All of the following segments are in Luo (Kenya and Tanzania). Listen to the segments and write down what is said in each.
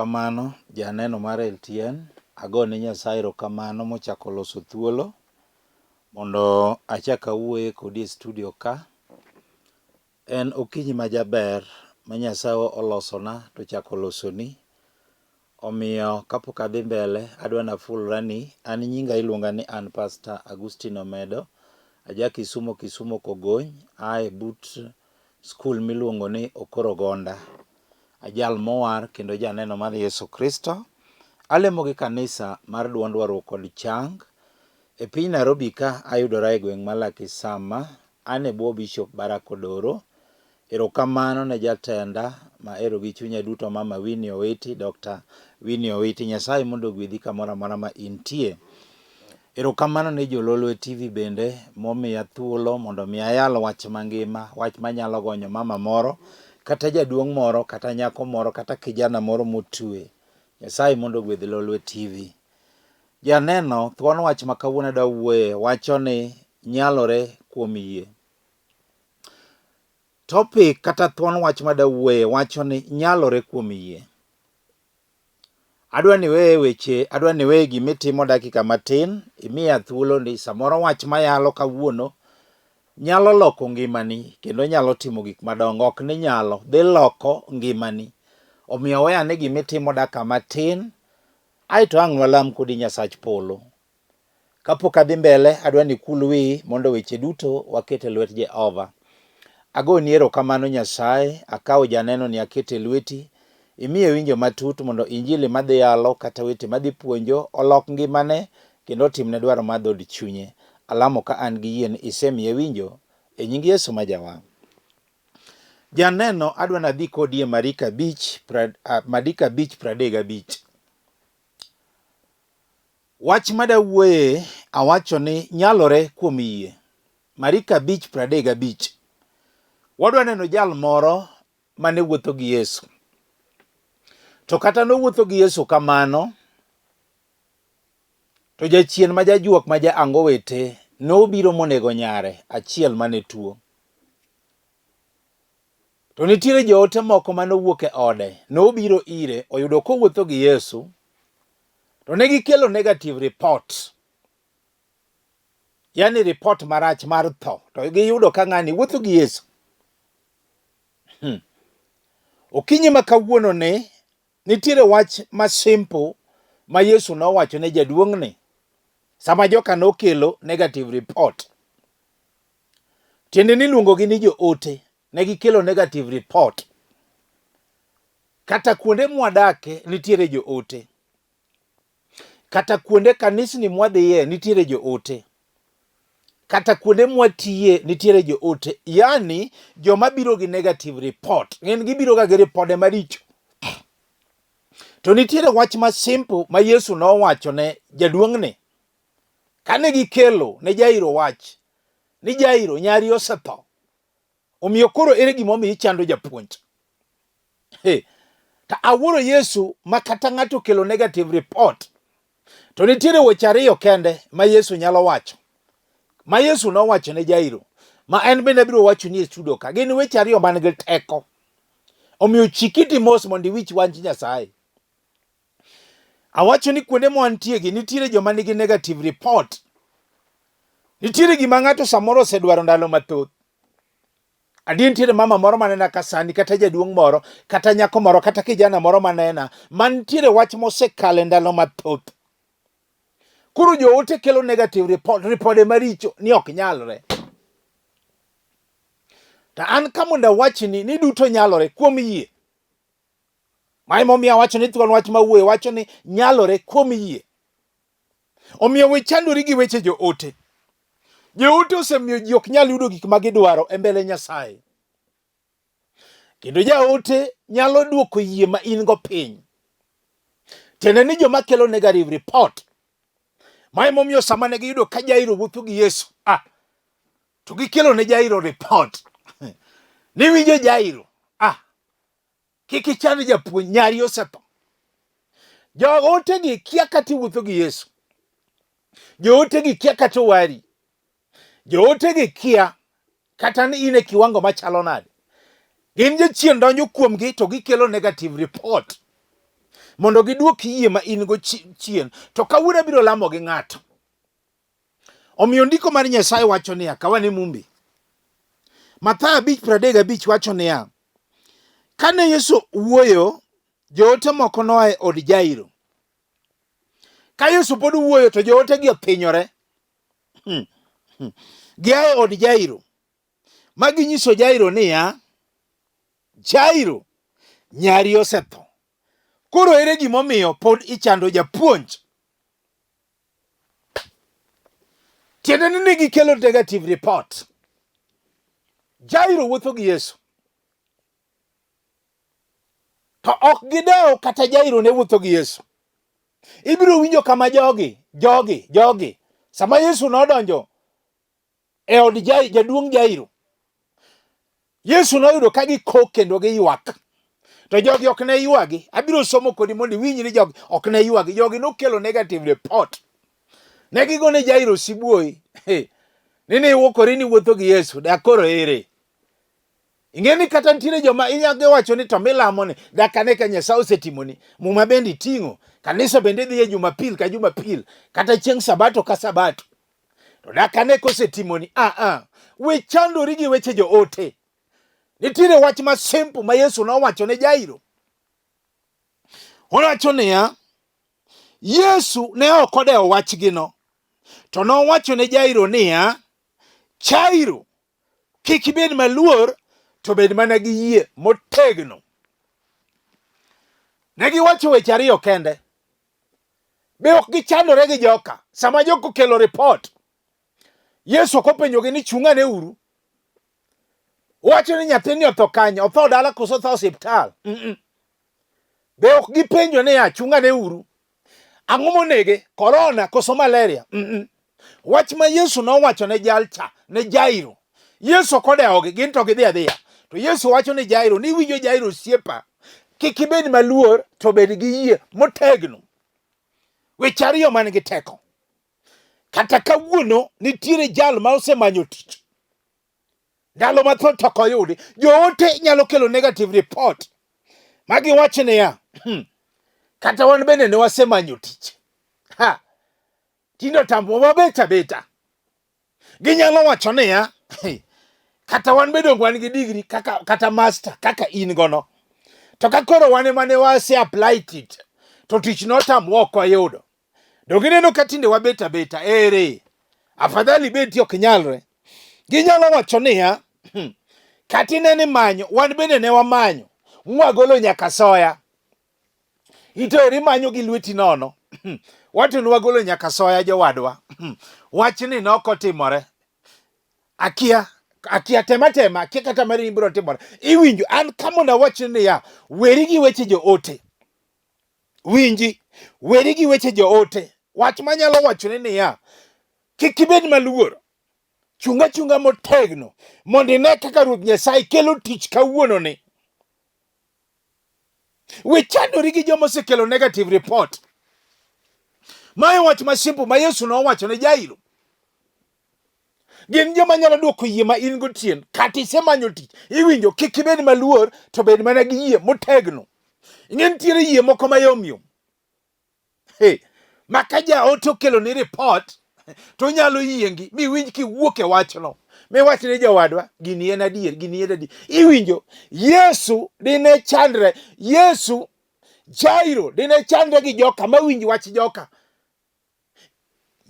Erokamano janeno mar LTN, agone Nyasaye erokamano mochako oloso thuolo mondo achak awuoye kodi e studio ka. En okinyi majaber ma Nyasaye olosona to ochako olosoni. Omiyo kapok adhi mbele adwa nafulra ni an nyinga iluonga ni an Pastor Agustino Omedo, aja Kisumo Kisumo Kogony, ae but skul miluongo ni Okoro Gonda. Ajal mowar kendo janeno mar Yesu Kristo. Alemo gi kanisa mar duond warruok kod chang. E piny Nairobi ka ayudora e gweng' ma Lakisama, an e bwo Bishop Barack Odoro. Erokamano ne jatenda mahero gi chunya duto Mama Winnie Owiti, Dr. Winnie Owiti. Nyasaye mondo ogwedhi kamoro amora ma intie. Erokamano ne Jololwe TV bende momiya thuolo mondo mi ayal wach mangima, wach manyalo gonyo mama moro, kata jaduong' moro, kata nyako moro, kata kijana moro motwe. Nyasaye mondo ogwedh Lolwe TV. Janeno, thuon wach ma kawuono adwa wuoye wacho ni nyalore kuom yie. Topic kata thuon wach ma dawuoye wacho ni nyalore kuom yie. Adwa ni iweye weche, adwa ni iweye gima itimo dakika matin, imiya thuolo ni samoro wach mayalo kawuono nyalo loko ngimani kendo nyalo timo gik madongo. Ok ni nyalo, dhi loko ngimani. Omiyo we ane gima itimo dakika matin, aeto ang' nwalam kodi Nyasach polo. Kapok adhi mbele, adwa ni ikul wiyi mondo weche duto waket e lwet Jehova. Agoni erokamano Nyasaye, akawo janenoni aketo e lweti, imiye winjo matut mondo injili madhi yalo kata weche madhi puonjo olok ngimane kendo otimne dwaro mar dhood chunye. Alamo ka an gi yie ni isemiye winjo e nying Yesu ma Jawar. Janeno adwa nadhi kodi e Mariko abich, Mariko abich pradek gabich. Wach madawuoye awacho ni nyalore kuom yie. Mariko abich pradek gabich. Wadwa neno jal moro mane wuotho gi Yesu. To kata nowuotho gi Yesu kamano, to jachien ma jajuok ma ja angowete nobiro monego nyare achiel mane tuo. To nitiere joote moko ma nowuok e ode, nobiro ire, oyudo kowuotho gi Yesu, to ne gikelo negative report, yani report marach mar tho, to giyudo ka ng'ani wuotho gi Yesu. Okinyi ma kawuono ni nitiere wach ma simple ma Yesu nowacho ne jaduong'ni sama joka nokelo negative report. Tiende ni iluongogi ni joote, ne gikelo negative report. Kata kuonde mwadake nitiere joote. Kata kuonde kanisni mwadhiye nitiere joote. Kata kuonde mwatiye nitiere joote. Yani joma biro gi negative report. Ng'en gibiro ga gi ripode maricho. To nitiere wach ma simple ma Yesu nowacho ne jaduong'ni. Kane gikelo ne Jairo wach ni Jairo nyari osetho, omiyo koro ere gimomiyo ichando japuonj? He, to awuoro Yesu ma kata ng'ato okelo negative report to nitiere weche ariyo kende ma Yesu nyalo wacho ma Yesu nowacho ne Jairo ma en bende abiro wacho ni e studio ka gin weche ariyo man gi teko omiyo chik iti mos mondo iwinj wach Nyasaye. Awacho ni kuonde mwantie gi nitiere joma nigi negative report. Nitiere gima ng'ato samoro osedwaro ndalo mathoth. Adier nitiere mama moro manena ka sani kata jaduong' moro kata nyako moro kata kijana moro manena mantiere wach mosekale ndalo mathoth. Koro joote kelo negative report, ripode maricho ni ok nyalre. To an ka mondo awachni ni duto nyalore kuom yie. Ma emomiyo awacho ni thuon wach ma wuoyo wacho ni nyalore kuom yie. Omiyo we chandori gi weche joote. Joote osemiyo ji ok nyal yudo gik ma gidwaro e mbele Nyasaye. Kendo jaote nyalo duoko yie ma in go piny. Tiende ni joma kelo negative report. Ma emomiyo sama ne giyudo ka Jairo wuotho gi Yesu, ah, to gikelo ne Jairo report. Niwinjo Jairo, ah, Kik ichand japuonj, nyari osetho. Jootegi kia kata iwuotho gi Yesu. Jootegi kia kata owari. Jootegi kia kata ni in e kiwango machalo nade. Gin jachien donjo kuomgi to gikelo negative report. mondo giduok yie ma in go chien. To kawuono abiro lamo gi ng'ato. Omiyo ndiko mar Nyasaye wacho niya, kawane Mumbi. Mathayo 5:35 wacho niya, kane Yesu wuoyo, joote moko noa e od Jairo. Ka Yesu pod wuoyo to joote gi othinyore. Gia e od Jairo. Ma ginyiso Jairo niya, Jairo, nyari osetho. Koro ere gimomiyo pod ichando japuonj? Tiende ni ne gikelo negative report. Jairo wuotho gi Yesu. To ok gidewo kata Jairo ne wuotho gi Yesu. Ibiro winjo kama jogi, jogi, jogi. Sama Yesu nodonjo e od jaduong' Jairo, Yesu noyudo ka gikok kendo giywak. To jogi ok ne ywagi. Abiro somo kodi mondo iwinj ni jogi ok ne ywagi. Jogi nokelo negative report. Ne gigone Jairo sibuoyi. Ni niwuokori ni wuotho gi Yesu, da koro ere? Ing'e ni kata nitiere joma inyalo wacho ni to milamo ni dak ane ka Nyasaye osetimoni. Muma bende iting'o, kanisa bende idhiye Jumapil ka Jumapil, kata chieng' Sabato ka Sabato. To dak ane kosetimoni. Ah ah. We chandori gi weche joote. Nitiere wach ma simple ma Yesu nowacho ne Jairo. Owacho niya, Yesu ne ok odewo wachgino, to nowacho ne Jairo niya, Jairo, Kik ibed maluor, to bed mana gi yie motegno. Ne giwacho weche ariyo kende. Be ok gichandore gi joka? Sama joka okelo ripot, Yesu ok openjogi ni chung'ane uru. Wacho ni nyathini otho kanye? Otho dala koso otho osiptal? Mm -mm. Be ok gipenjo niya chung'ane uru. Ang'o monege? Korona koso malaria? Mm -mm. Wach ma Yesu nowacho ne jalcha, ne Jairo. Yesu ok odewogi, gin to gidhi adhiya. To Yesu wacho ne Jairo ni iwinjo Jairo osiepa, kik ibed maluor to bed gi yie motegno. Weche ariyo man gi teko. Kata kawuono nitiere jal ma osemanyo tich. Ndalo mathoth to ok oyudi. Joote nyalo kelo negative report ma giwach niya, kata wan bende ne wasemanyo tich. Ha, tinde otambo wabet abeta. Ginyalo wacho niya, kata wan bende wan gi degree kaka, kata master kaka in gono. To ka koro wan ema ne wase apply tich, to tich notamwa ok wayudo. Donge ineno ka tinde wabet abeta? Ere, afadhali beti ok nyalre. Ginyalo wacho niya, kata ineno imanyo, wan bende ne wamanyo, mwagolo nyaka soya. Ito eri imanyo gi lweti nono. Wato ne wagolo nyaka soya jowadwa. Wachni ne ok otimore. Akia, akia tema tema, akia kata mari biro timore. Iwinjo, an ka mondo awachni niya, weri gi weche joote. Winji, weri gi weche joote. Wach manyalo wachone niya, kik ibed maluor. Chung' achunga motegno mondo ine kaka Ruoth Nyasaye kelo tich kawuononi. We chandori gi joma osekelo negative report. Mae wach ma simple ma Yesu nowacho ne Jairo. Gin joma nyalo duoko yie ma in go chien. Kata isemanyo tich, iwinjo kik ibed maluor to bed mana gi yie motegno. Ing'e nitiere yie moko mayom yom. Hey, ma ka jaote okelo ni report to onyalo yiengi miwinj kiwuok e wachno. Miwach ne jowadwa gini en adier, gini en adier. Iwinjo Yesu dine chandre, Yesu Jairo dine chandre gi joka mawinj wach joka.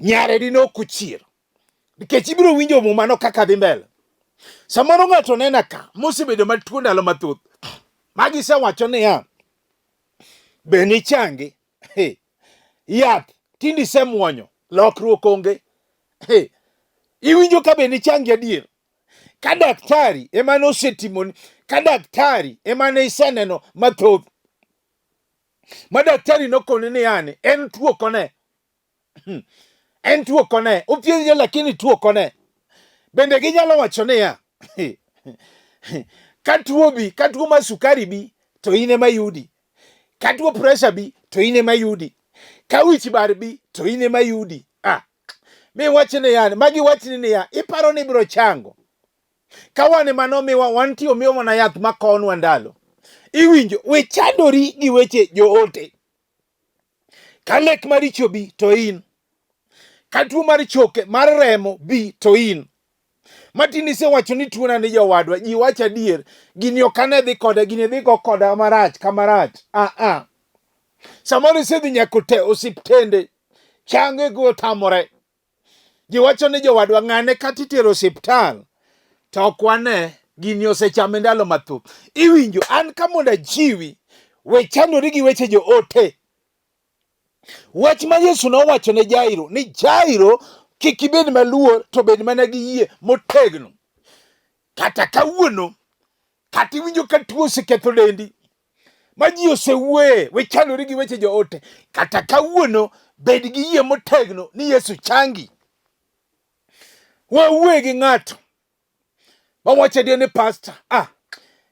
Nyare dine ok ochier. Nikech ibiro winjo mumano kaka dhi mbele. Samoro ng'ato nena ka mosebedo matuo ndalo mathoth. Magisewacho niya, be nichangi? Hey. Yath tinde isemuonyo, lokruok onge. Hey. Iwinjo ka be nichangi adier? Ka daktari ema nosetimoni, ka daktari ema ne iseneno mathoth, ma daktari nokoni ni yani en tuo kone en tuo kone othiedhi lakini tuo kone bende ginyalo wacho niya ka tuo bi ka tuo mar sukari bi to in ema yudi ka tuo pressure bi to in ema yudi ka wich bar bi to in ema yudi ah mi wach niya magi wachni niya iparo ni ibiro chango Ka wan ema nomiwa, wantie omiwa mana yath ma kowonwa ndalo. Iwinjo, we chandori gi weche joote. Ka lek maricho bi to in. Ka tuo mar choke mar remo bi to in. Matin isewacho ni tuona ni jowadwa, ji wacho adier, gini ok ane dhi koda, gini dhi go koda marach, kamarach. Ah ah. Samoro isedhi nyaka te osiptende, change go tamore. Ji wacho ni jowadwa ng'ane kata itero osiptal to ok wane gini osechame ndalo mathoth. Iwinjo an ka mondo ajiwi we chandori gi weche joote. Wach ma Yesu nowacho ne Jairo ni Jairo kik ibed maluor to bed mana gi yie motegno. Kata kawuono kata iwinjo ka tuo oseketho dendi ma ji osewuoye, we chandori gi weche joote. Kata kawuono bed gi yie motegno ni Yesu changi. Wawuoye gi ng'ato mawacho adier ni pasta, ah,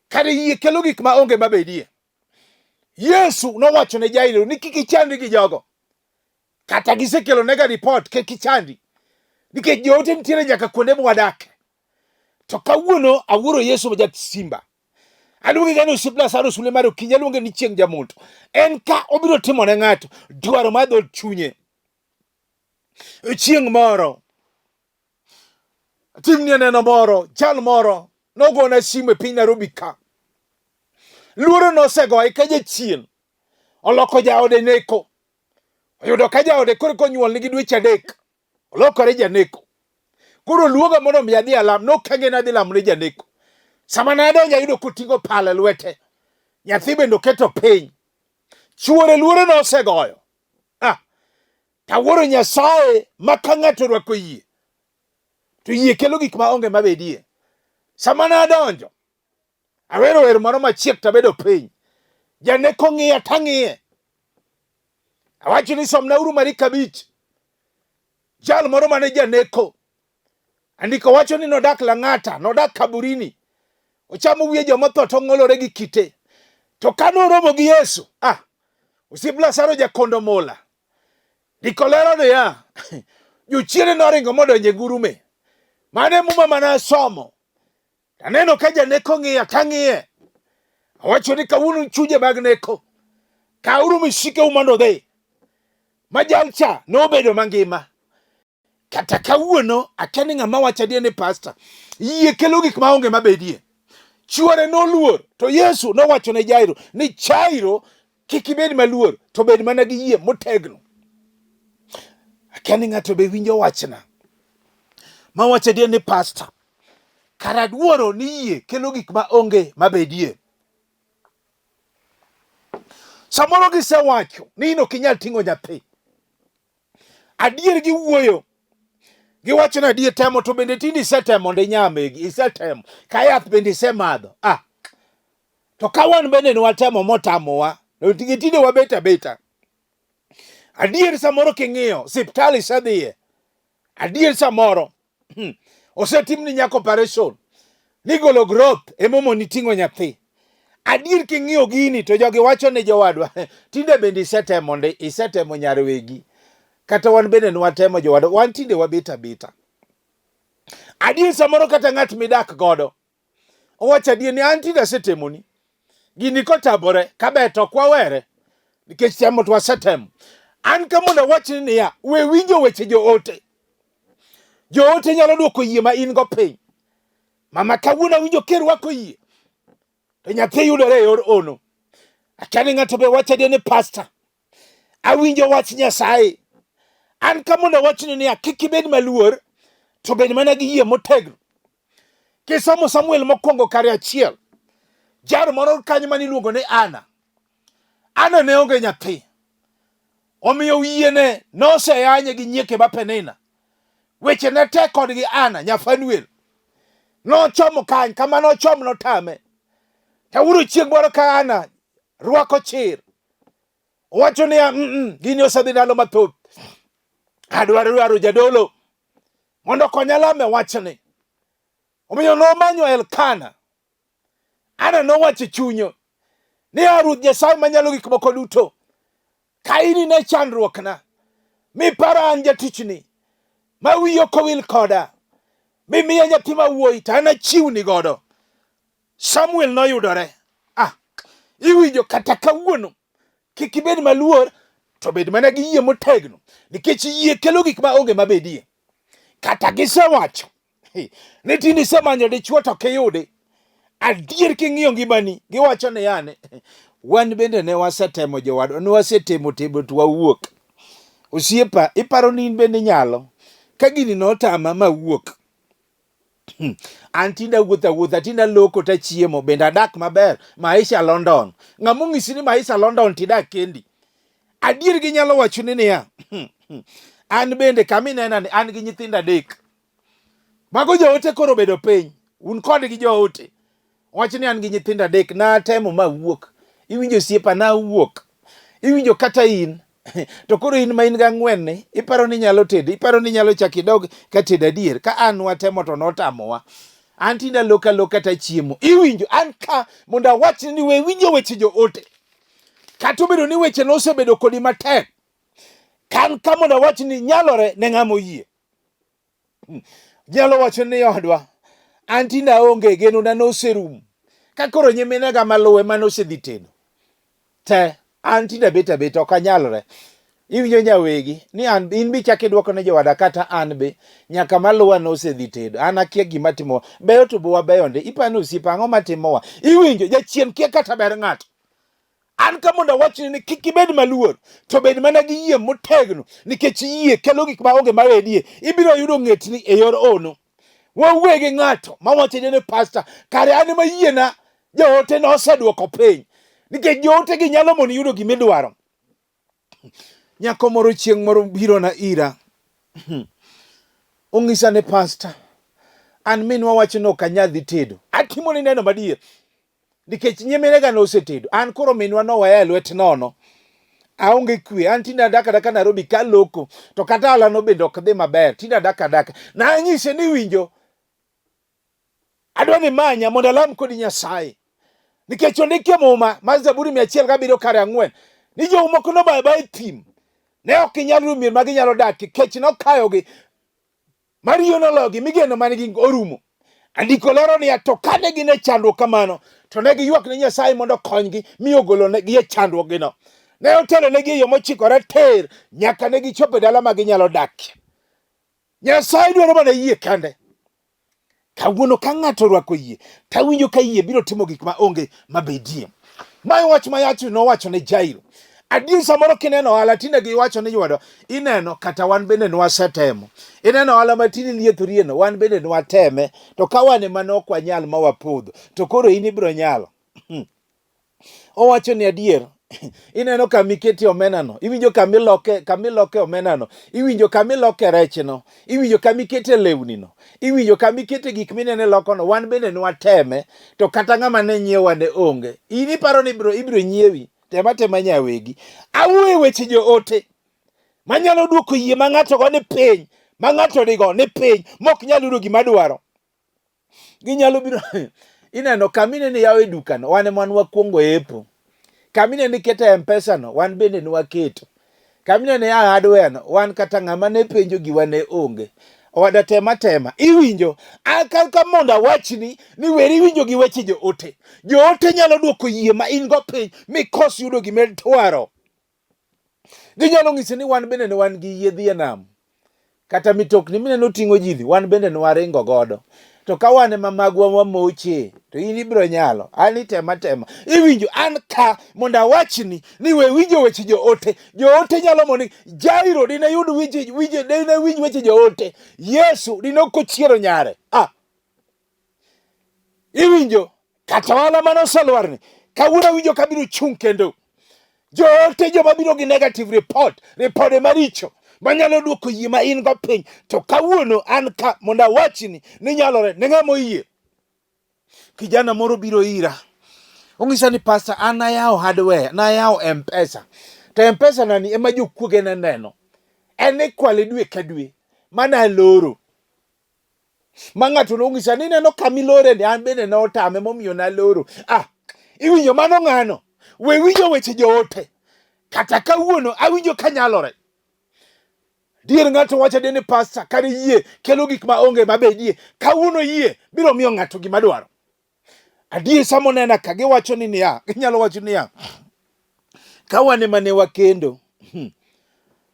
kare yie kelo gik ma onge mabedie. Yesu nowacho ne Jairo ni kik ichandri gi jogo. Kata gisekelo nega report kik ichandri. Nikech joote nitiere nyaka kuonde mwadake. To kawuono awuoro Yesu ma jasimba. Aluonge gani osiep Lazaro sule mar okinyi aluonge ni chieng' jamoto. En ka obiro timo ne ng'ato dwaro mar dhood chunye. Chieng' moro Timnie neno moro, jal moro nogona simu e piny Nairobi ka. Luoro nosegoye ka jachien oloko jaode neko. Oyudo ka jaode koro konyuol nigi dweche adek. Olokore janeko. Koro luonga mondo mi adhi alam, nokenge nadhi lamo ne janeko. Sama nadonjo ayudo koting'o pala e lwete. Nyathi bende oketo piny. Chuore luoro nosegoyo. Ah, Tawuoro Nyasaye ma ka ng'ato orwako yie, to yie kelo gik ma onge mabedie. Sama nadonjo, awero wer moro machiek tabedo piny. Janeko ng'iya tang'iye. Awacho ni somnauru Mariko abich. Jal moro mane janeko. Andiko wacho ni nodak Lang'ata, nodak Kaburini. Ochamo wiye joma otho to ong'olore gi kite. To ka noromo gi Yesu, ah, osiep Lazaro jakondo mola. Ndiko lero niya, jochiende noringo modonjo e gurume. Mano e muma mane asomo. Aneno ka janeko ng'iya tang'iye. Awacho ni kawuono chunje mag neko. Kawuru misikeu mondo udhi. Ma jalcha nobedo mangima. Kata kawuono akia ni ng'ama wacho adier ni pasta. Yie kelo gik maonge mabedie. Chuore noluor to Yesu nowacho ne Jairo ni Jairo kik ibed maluor to bed mana gi yie motegno. Akia ni ng'ato be winjo wachna. Ma wacho adier ni pasta. Kara duoro ni yie kelo gik ma onge mabedie. Samoro gisewacho ni in ok inyal ting'o nyathi. Adier giwuoyo. Giwacho ni adier temo to bende tinde isetemo mondo inyamegi, isetemo. Ka yath bende isemadho. Ah. To ka wan bende ne watemo motamowa, to tinde wabet abeta. Adier samoro king'iyo, siptal isedhiye. Adier samoro osetimni nyaka operation nigolo growth emomoni ting'o nyathi. Adier king'iyo gini to jogi wacho ni jowadwa tinde bende isetemo ndi isetemo nyar wegi. Kata wan bende nwatemo jowadwa wan tinde wabet abeta. Adier samoro kata ng'at midak godo Owacho adier ni an tinde asetemoni. Gini kotamore kaber to ok wawere nikech temo to wasetemo. An ka mondo awachni niya, we winjo weche joote. Joote nyalo duoko yie ma in go piny. Mama kawuono awinjo kirwako yie to nyathi yudore e yor ono. Akia ni ng'ato be wacho adier ni pasta. Awinjo wach Nyasaye. An ka mondo awachni niya, kik ibed maluor, to bed mana gi yie motegno. Kisomo Samuel mokwongo kare achiel, jar moro kanyo mane iluongo ni Ana. Ana ne onge nyathi. Omiyo yiene noseyanye gi nyieke ma Penina. Weche ne tek kodgi Ana, nya Fanuel. Nochomo kany, kama nochom notame. Tawuru chieng' moro ka Ana rwako chir. Owacho niya, mm -mm, gini osedhi ndalo mathoth. Adwaro dwaro jadolo mondo okonya lame wachni. Omiyo nomanyo Elkana. Ana nowacho e chunye ni a Ruoth Nyasaye manyalo gik moko duto, ka in ine chandruokna, mipara an jatichni, ma wiyi ok owil koda, mimiya nyathi ma wuoyi, to an achiwni godo. Samuel noyudore. Ah, iwinjo kata kawuono kik ibed maluor To bed mana gi yie motegno, nikech yie kelo gik ma onge mabedie. Kata gisewacho ni tinde isemanyo dichwo to ok iyudi. Adier king'iyo ngimani, giwacho ni yane wan bende ne wasetemo jowadwa, ne wasetemo temo to wawuok. Osiepa, iparo ni in bende inyalo? Ka gini notama mawuok, an tinde awuotho awuotha, tinde aloko tachiemo, bende adak maber, maisha London. Ng'ama onyisi ni maisha London tidak kendi? Adier ginyalo wachoni niya, an bende kama inena ni an gi nyithindo adek. Mago joote koro obedo piny, un kodgi joote. Wach ni an gi nyithindo adek, natemo mawuok. Iwinjo osiepa, nawuok. Iwinjo kata in. To koro in ma in gang'wen ni, iparo ni inyalo tedo, iparo ni inyalo chako idog ka tedo adier. Ka an watemo to notamowa. An tinde aloko aloka tachiemo. Iwinjo, an ka mondo awachni ni we winjo weche joote. Kata obedo ni weche nosebedo kodi matek, kan ka mondo awach ni nyalore ne ng'ama oyie. Nyalo wacho ni odwa, an tinde aonge, genona noserumo. Ka koro nyiminega maluwe mane osedhi tedo te, an tinde abet abeta ok anyalre. Iwinjo nyawegi ni an in bi chak idwoko ne jowada kata an be nyaka maluwa nosedhi tedo. An akia gima timowa. Beyo to bo wabeyo ndi. Ipani osiepa ang'o matimowa? Iwinjo jachien kia kata ber ng'ato. An ka mondo awachni ni kik ibed maluor, to bed mana gi yie motegno, nikech yie kelo gik ma onge mawedie. Ibiro yudo ng'etni e yor ono. Wawuoye gi ng'ato mawacho ni pasta, kare an ema yiena joote nosedwoko piny, nikech joote gi nyalo mondo yudo gima idwaro. Nyako moro chieng' moro birona ira, ong'isa ni pasta, an minwa wacho ni ok anyal dhi tedo. Atimo ni neno madier. Nikech nyiminega nosetedo, an koro minwa noweya e lwet nono. Aonge kwe, an tinde adak adaka Nairobi kaloko, to kata ohala bende ok dhi maber, tinde adak adaka. Nanyise ni winjo, adwa ni manya mondo alam kodi Nyasaye. Nikech ondikie Muma mar Zaburi 107 kare 4, ni jou moko nobayo abaya e thim, ne ok ginyal yudo mier ma ginyalo dakie, kech nokayogi, Mariyo noloyogi mi geno mane gin orumo. Andiko lero niya, to kane gin e chandruok kamano, to ne giywak ne Nyasaye mondo okonygi mi ogolonegi e chandruokgino. Ne otelonegi e yo mochikore tir nyaka ne gichopo e dala ma ginyalo dakie. Nyasaye dwaro mana yie kende. Kawuono ka ng'ato orwako yie, tawinjo ka yie biro timo gik ma onge mabedie. Ma e wach ma Yesu nowacho ne Jairo. Adier samoro kineno ohala tinde giwacho ni yudo ineno kata wan bende nwasetemo. Ineno ohala ma tinde liethorieno wan bende nwateme to ka wan ema ne ok wanyal ma wapodho to koro in ibiro nyalo. Owacho ni adier ineno kama iketie omenano, iwinjo kama iloke, kama iloke omenano, iwinjo kama iloke rechno, iwinjo kama ikete lewnino, iwinjo kama ikete gik minene lokono, wan bende nwateme to kata ng'ama ne nyiewa ne onge. In iparo ni ibiro, ibiro nyiewi, tema tema nyawegi. Awuoyo weche joote manyalo duoko yie ma ng'ato go ni piny, ma ng'ato nigo ni piny, mok nyal yudo gima dwaro. Ginyalo biro ineno kama ineno iyawo e dukano, wan ema wakwongo epo. Kama ineno iketo e M-Pesa no, wan bende ne waketo. Kama ineno iyawo hardware no, wan kata ng'ama ne penjo giwa ne onge. Owada tema tema, iwinjo ka ka mondo awachni ni weri winjo gi weche joote. Joote nyalo duoko yie ma in go piny mikos yudo gima idwaro. Ginyalo nyisi ni wan bende ne wan gi yiedhi e nam. Kata mitokni mineno ting'o ji dhi, wan bende ne waringo godo. To ka wan ema magwa wamoche, to in ibiro nyalo. An itema tema. Iwinjo an ka mondo awachni ni we winjo weche joote. Joote nyalo mondo Jairo dine yud winje winje dine winj weche joote. Yesu dine ok ochiero nyare. Ah. Iwinjo kata ohala mane oselwarni kawuono awinjo kabiro chung' kendo. Joote joma biro gi negative report, ripode maricho manyalo duoko yie ma in go piny. To kawuono an ka mondo awachni ni nyalore ne ng'ama oyie. Kijana moro biro ira. Ong'isa ni pastor an nayawo hardware, nayawo M-Pesa. To M-Pesa nani ema jokuoge ne neno. En ikwale dwe ka dwe mana aloro. Ma ng'ato nong'isa ni ineno kama ilore ni an bende notame momiyo naloro. Ah, iwinjo mano ng'ano? We winjo weche joote. Kata kawuono awinjo ka nyalore. Dier ng'ato wacho ni pastor kar yie kelo gik ma onge mabedie. Kawuono yie biro miyo ng'ato gima dwaro. Adier sama onena ka giwacho ni niya, ginyalo wacho niya, ka wan ema ne wakendo.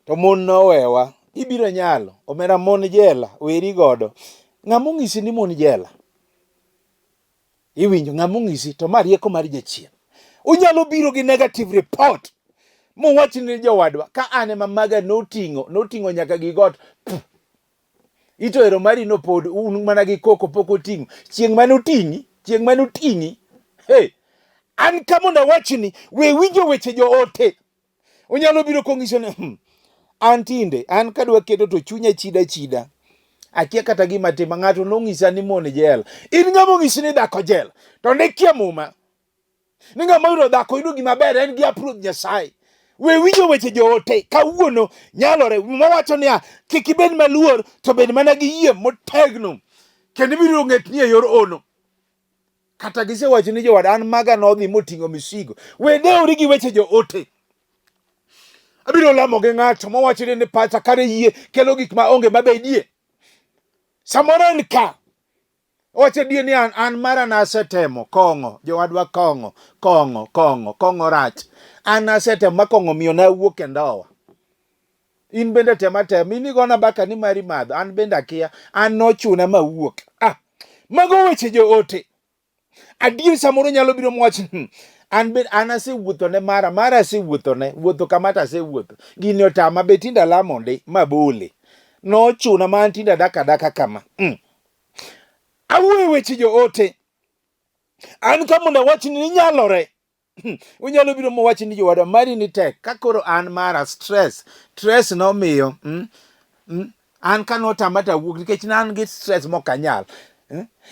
To mon nowewa. Ibiro nyalo. Omera mon jela, weri godo. Ng'ama onyisi ni mon jela? Iwinjo ng'ama onyisi to ma rieko mar jachien. Unyalo biro gi negative report muwach ni jowadwa ka an ema maga noting'o noting'o nyaka gi got. Ito ero mari no pod un mana gi koko pok oting'o. Chieng' mane oting'i, chieng' mane oting'i. Hey, an ka mondo awachni we winjo weche joote. Onyalo biro kong'iso ni an tinde an kadwa keto to chunya chida chida. Akia kata gima tima ng'ato nong'isa ni mon jela. In ng'ama ong'isi ni dhako jela. To ndikie muma. Ni ng'ama oyudo dhako yudo gima ber en gi apruodh Nyasaye. We winjo weche joote kawuono nyalore. Muma wacho niya, kik ibed maluor to bed mana gi yie motegno kendo ibiro ng'etni e yor ono. Kata gisewacho ni jowada an maga nodhi moting'o misigo. We dewri gi weche joote. Abiro lamo gi ng'ato mowacho ni pacha kare yie kelo gik ma onge mabedie. Samoro en ka Owacho adier ni an, an mara nasetemo kong'o, jowadwa kong'o, kong'o, kong'o, kong'o rach. An nasetemo ma kong'o miyo nawuok e ndowa. In bende tem atema, in igona baka ni mari madho, an bende akia, an nochuna mawuok. Ah, mago weche joote. Adier samoro nyalo biro mowach an be an asewuothone mara mara asewuothone wuotho kama to asewuotho gini otama be tinde alamo ndi mabole nochuna ma an tinde adak adaka kama. Awuoyo weche joote an ka mondo awachni ni nyalore. Unyalo biro mowach ni jowadwa mari ni tek ka koro an mara stress stress nomiyo An ka notama to awuok nikech ne an gi stress mok anyal.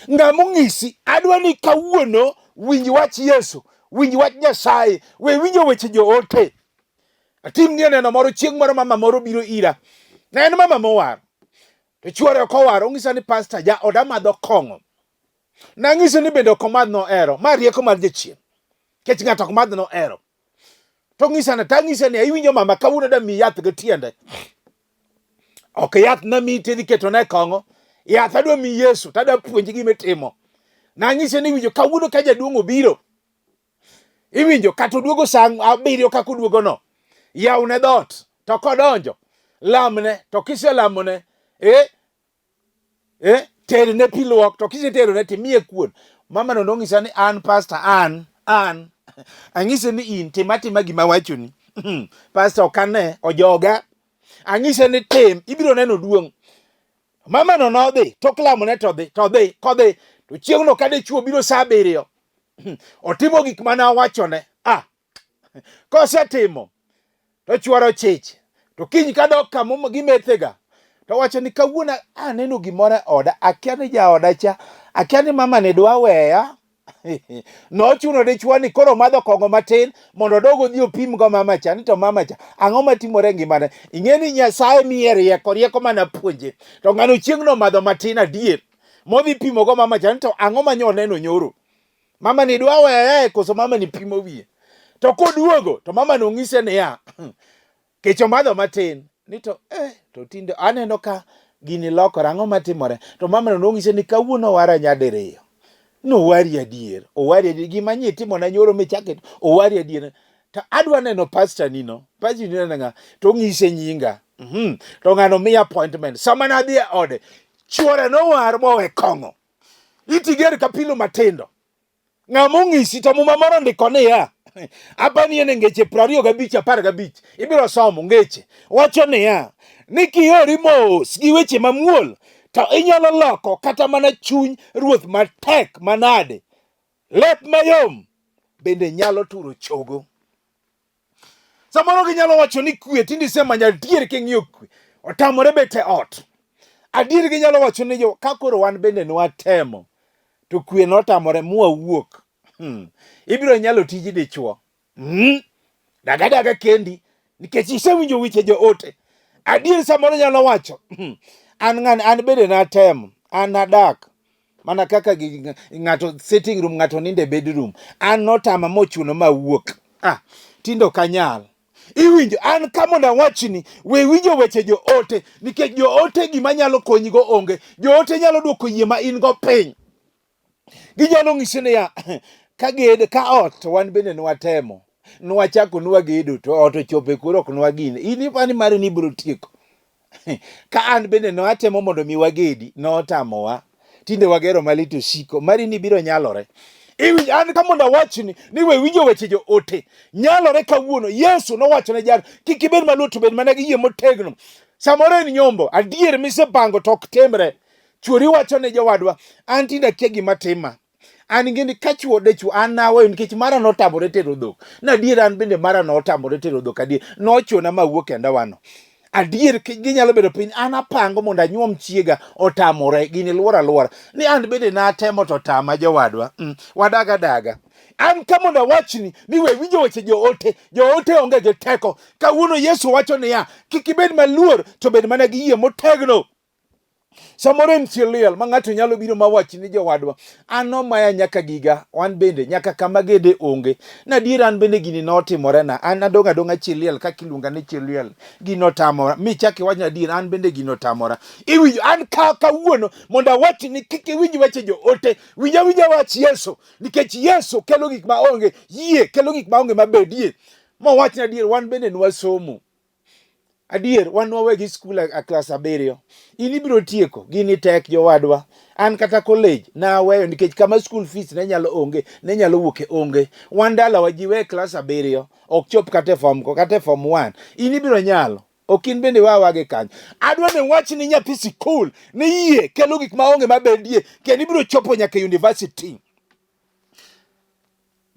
Ng'ama ong'isi adwa ni kawuono winj wach Yesu, winj wach Nyasaye, we winjo weche joote. Atimni neno moro chieng' moro mama moro biro ira. Ne en mama mowar. To chuore ok owar, ong'isa ni pastor ja oda madho kong'o. Nang'ise ni bende ok omadh nohero. Ma rieko mar jachien. Nikech ng'ato ok madh nohero. To ng'isa ni, tang'ise ni iwinjo mama kawuono da mi yath gi tiende. Ok yath na mi tidhi ketona e kong'o. Yath adwa mi Yesu to adwa puonji gima itimo. Nang'ise ni iwinjo kawuono ka jaduong' obiro. Iwinjo kata oduogo saa 7 kaka oduogo no. Yawne dhoot to kodonjo lamne to kiselamone terne pi luok to kiseterone timiye kuon. Mama no nong'isa ni an pastor an an ang'ise ni in tim atima gima awachoni. Pastor ok ane ojoga. Ang'ise ni tim ibiro neno duong'. Mama no nodhi tok lamone to dhi to dhi kodhi to chieng'no ka dichuo biro saa 7 otimo gik mane awachone. Ah, kosetimo to chworo chich to kiny kadok kama gimethega to wacho ni kawuono aneno gimoro e oda akia ni jaoda cha akia ni mama ni dwa weya. Nochuno dichuo ni koro madho kong'o matin mondo odog odhi opim go mama cha ni to mama cha ang'o matimore e ngimane. Ing'e ni Nyasaye miye rieko, rieko mana puonje. To ng'ano chieng'no madho matin adier modhi pimo go mama cha ni to ang'o ma nyo oneno nyoro. Mama ni dwa weye koso mama ni pimo wiye. To koduogo to mama no ng'ise niya kech omadho matin ni to to tinde aneno ka gini lokore ang'o matimore. To mama no nong'ise ni kawuono owara nyadiriyo. Nowari adier, owari adier gima nyi itimona nyoro michake owari adier. To adwa neno pastor nino, pastor nino ng'a to ong'ise nyinga. To ng'ano miya appointment. Sama nadhi e ode, chuore nowar mowe kong'o. Itiger ka pilo matindo. Ng'ama ong'isi to muma moro ndiko niya, apa ni en e ngeche 25 15 ibiro somo ngeche wacho niya ni kiori mos gi weche mamuol to inyalo loko kata mana chuny ruoth matek manade. Lep mayom bende nyalo turo chogo. Samoro ginyalo wacho ni kwe tinde isemanyo adier king'iyo kwe otamore bet e ot. Adier ginyalo wacho ni jo ka koro wan bende nwatemo to kwe notamore mwawuok. Ibiro nyalo tiji dichuo. Daga daga kendi nikech isewinjo weche joote. Adier samoro nyalo wacho an ng'ani an bende natemo an nadak mana kaka ng'ato sitting room ng'ato nindo e bedroom an notama mochuno mawuok. Ah, tinde ok anyal. Iwinjo an ka mondo awachni we winjo weche joote nikech joote gima nyalo konyigo onge. Joote nyalo duoko yie ma in go piny. Ginyalo ng'isi niya ka ged ka ot to wan bende nwatemo. Nwachako nwagedo to ot ochopo e koro ok nwagine. In ipani mari ni ibiro tieko. Ka an bende nwatemo mondo mi wagedi, notamowa. Tinde wagero malit osiko. Mari ni biro nyalore. Iwinjo an ka mondo awachni ni we winjo weche joote. Nyalore kawuono. Yesu nowacho ne Jairo, kik ibed maluor to bed mana gi yie motegno. Samoro en nyombo, adier misepango to ok timre. Chuori wacho ne jowadwa, an tinde akia gima tima. An ing'eni ka chuo de chuo an naweyo nikech mara notamore tero dhok. Na adier an bende mara notamore tero dhok adier. Nochuna mawuok e ndawano. Adier ginyalo bedo piny an apango mondo anyuom chiega otamore gini luora luora. Ni an bende natemo to tama jowadwa. Wadag adaga. An ka mondo awachni ni we winjo weche joote, joote onge gi teko. Kawuono Yesu wacho niya, kik ibed maluor to bed mana gi yie motegno. Samoro en chi liel ma ng'ato nyalo biro ma wach ni jowadwa, an nomaya nyaka giga, wan bende nyaka kama gede onge. Na adier an bende gini notimorena, an adong' adong'a chi liel kaka iluonga ni chi liel, gino otamora. Mi chak iwach ni adier an bende gino otamora. Iwinjo an ka kawuono mondo awach ni kik iwinj weche joote, winj awinja wach Yesu, nikech Yesu kelo gik ma onge, yie kelo gik ma onge mabedie. Mowach ni adier wan bende nwasomo. Adier, wan wawegi skul a klas abiriyo. In ibiro tieko, gini tek jowadwa. An kata college naweyo nikech kama school fees ne nyalo onge, ne nyalo wuok e onge. Wan dalawa ji we klas abiriyo, ok chop kata e form kata e form 1. In ibiro nyalo. Ok in bende wawa gi kanyo. Adwa ni wach ni nyathi sikul ni yie kelo gik maonge mabedie kendo ibiro chopo nyaka e university.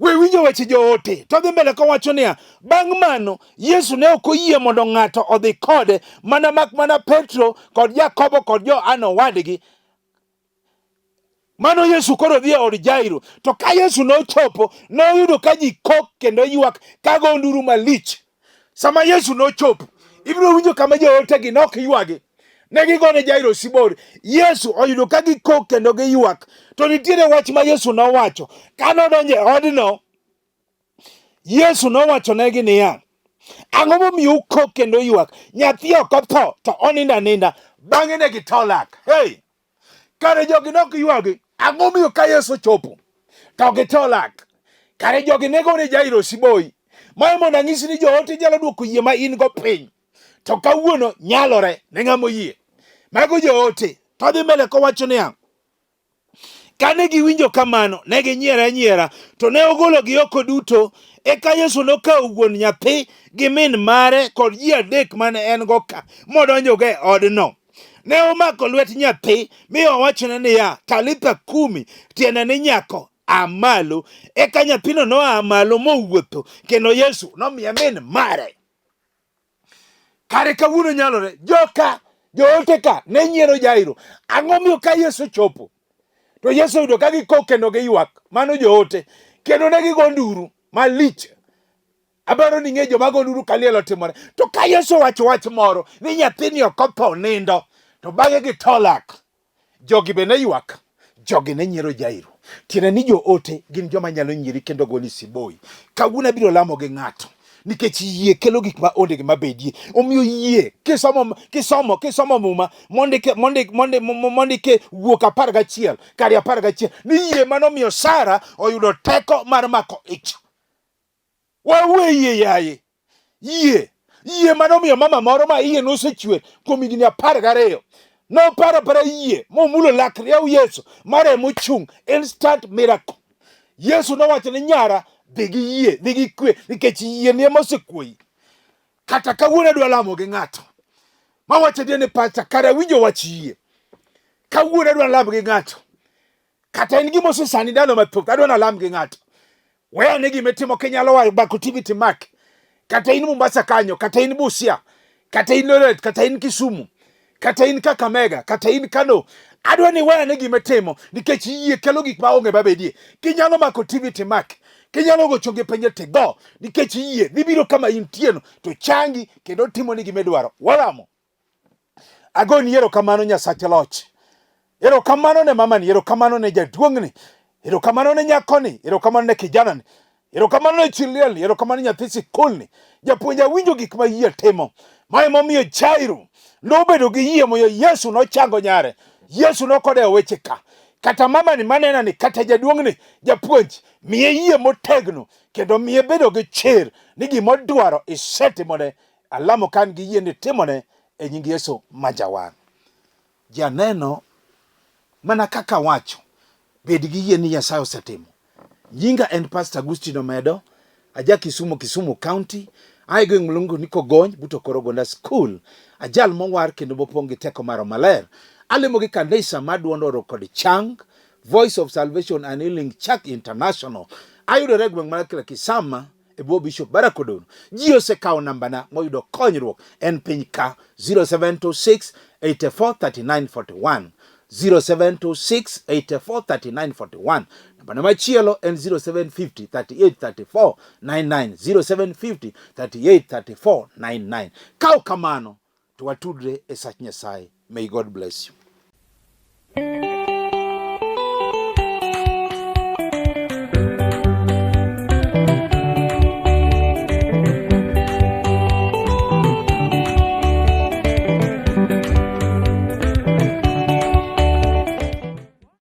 We winjo weche joote. To dhi mbele kowacho niya, bang' mano Yesu ne ok oyie mondo ng'ato odhi kode mana mak mana Petro kod Jakobo kod Johana owadgi. Mano Yesu koro dhi e od Jairo. To ka Yesu nochopo, noyudo ka ji kok kendo ywak ka go nduru malich. Sama Yesu nochopo, ibiro winjo kama jootegi ne ok ywagi. Ne gigone Jairo sibori. Yesu oyudo ka gikok kendo giywak. To nitiere wach ma Yesu nowacho. Ka nodonjo e odno, Yesu nowachonegi niya, ang'o momiyo ukok kendo ywak? Nyathi ok otho, to onindo aninda. Bang'e ne gitolak. Hey! Kare jogi nok ywagi. Ang'o miyo ka Yesu ochopo to gitolak? Kare jogi ne gone Jairo siboi. Mae mondo anyisi ni joote nyalo duoko yie ma in go piny. To kawuono nyalore ne ng'ama oyie. Mago joote. To dhi mbele kowacho niya, kane giwinjo kamano, ne ginyiere anyiera, to ne ogologi oko duto. Eka Yesu nokawo wuon nyathi gi min mare kod ji adek mane en go ka, modonjogo e odno. Ne omako lwet nyathi mi owachone niya, Talitha kumi, tiende ni nyako, a malo. Eka nyathino noa malo mowuotho, kendo Yesu nomiye min mare. Kare kawuono nyalore, joka joote ka ne nyiero Jairo. Ang'o miyo ka Yesu chopo to Yesu oyudo ka gikok kendo giywak, mano joote, kendo ne gigo nduru malich. Abaro ni ng'e joma go nduru ka liel otimore. To ka Yesu owacho wach moro ni nyathini ok otho nindo, to bang'e gitolak. Jogi be ne ywak, jogi ne nyiero Jairo. Tiende ni joote gin joma nyalo nyieri kendo goni siboi. Kawuono abiro lamo gi ng'ato nikech yie kelo gik ma onge gi mabedie. Omiyo yie kisomo kisomo kisomo muma mondike mondik mondik mondike wuok 11 kare 11 ni yie manomiyo Sara oyudo teko mar mako ich. Wawe yie yaye. Yie. Yie mane omiyo mama moro ma iye nosechwer kuom higni 12. Noparo apara yie momulo lak riaw Yesu ma remo chung'. Instant miracle. Yesu nowacho ni nyara dhi gi yie, dhi gi kwe nikech yie ni ema osekweyi. Kata kawuono adwa lamo gi ng'ato. Mawacho adier ni pacha kara winjo wach yie. Kawuono adwa lamo gi ng'ato. Kata en gima osesani ndalo mathoth, adwa nalam gi ng'ato. We ane gima itimo kinyalo wayo bako TV timak. Kata in Mombasa kanyo, kata in Busia, kata in Eldoret, kata in Kisumu, kata in Kakamega, kata in Kano. Adwa ni we ane gima itimo nikech yie kelo gik ma onge mabedie. Kinyalo mako TV timak. Kinyalo gocho gi penje tigo nikech yie dhi biro kama intieno to changi kendo timoni gima idwaro. Walamo. Agoni erokamano Nyasach loch. Erokamano ne mamani, erokamano ne jaduong'ni, erokamano ne nyakoni, erokamano ne kijanani, erokamano ne chi lielni, erokamano ne nyathi sikulni. Japuonj awinjo gik ma yie timo. Ma emomiyo Jairo nobedo gi yie moyo Yesu nochango nyare. Yesu nokodewo weche ka. Kata mamani manena ni, kata jaduong'ni, japuonj, miye yie motegno. kendo miye bedo gi chir ni gima odwaro isetimone. Alamo ka an gi yie ni itimone e nying Yesu ma Jawar. Janeno, mana kaka awacho, bed gi yie ni Nyasaye osetimo. Nyinga en Pastor Agustino Omedo, aja Kisumu, Kisumu County, ae gweng' miluongo ni Kogony, but Okorogonda School. Ajal mowar kendo mopong' gi teko mar Roho Maler. Alemo gi kanisa mar duond oro kod chang, Voice of Salvation and Healing Church International. Ayudore e gweng' mar Kisama e bwo Bishop Barack Odono. Ji osekawo nambana moyudo konyruok en piny ka 0726 84 39 41 0726 84 39 41. Nambana machielo en 0750 38 34 99 0750 38 34 99. Kaw kamano to watudre e sach Nyasaye. May God bless you.